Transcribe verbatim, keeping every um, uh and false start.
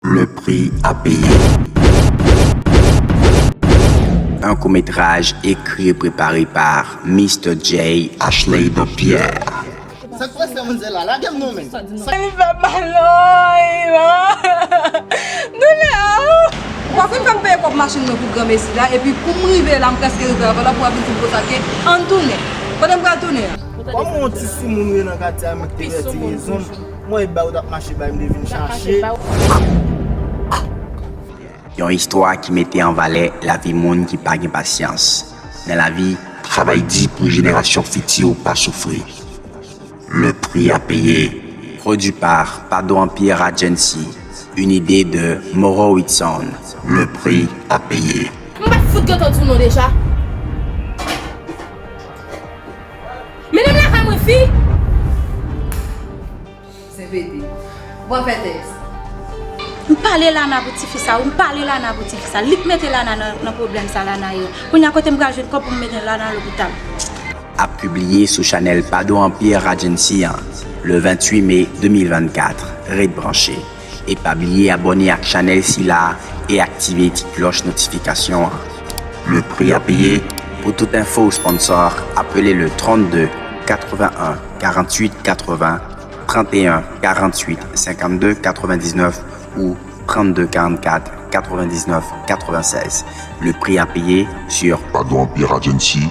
Le prix à payer. Un court-métrage écrit et préparé par Mister J. Ashley Pierre. Sa k pase, manzè la? Lage m non, men. Li fè mal non. Doulè. Ou pa konn fè m peye kòb machin mwen pou granmesi la, epi pou m rive la, m prèske rive avan la, pou w ap vin di m konsa ke ann tounen. Kote m pral tounen an? Kòm yon ti soumoun ou ye nan katye a, mwen te pèdi rezon m. Mwen e ba ou t ap mache bay m te vin chache. Yon istwa ki mete an valè lavi moun ki pa gen pasyans. Nan lavi, travay di pou jenerasyon fiti w pa soufri. Le prix à payer. Produit par Pado Empire Agency. Une idée de Moro Whitson. Le prix à payer. M pa t fout gentan di w non deja. Mennen m lakay mwen fi. Senpete. Bon fè tèks. M pale Lana pou tifi sa wi, m pale Lana pou tifi sa. Li k mete Lana nan, nan pwoblèm sa Lana ye. Kounye a kote m pral jwenn kòb pou m mete Lana lopital. Ap pibliye sou chanèl Pado Empire Agency an, le venntuit me de mil vennkat. Ret branche. E pa bliye abòne ak chanèl sila e aktive ti klòch notifikasyon an. Le prix à payer. Pour toute info ou sponsor, appelez le trente-deux quatre-vingt-un quarante-huit quatre-vingts, trente et un quarante-huit cinquante-deux quatre-vingt-dix-neuf ou trente-deux quarante-quatre quatre-vingt-dix-neuf quatre-vingt-seize. Le prix à payer sur Pado Empire Agency.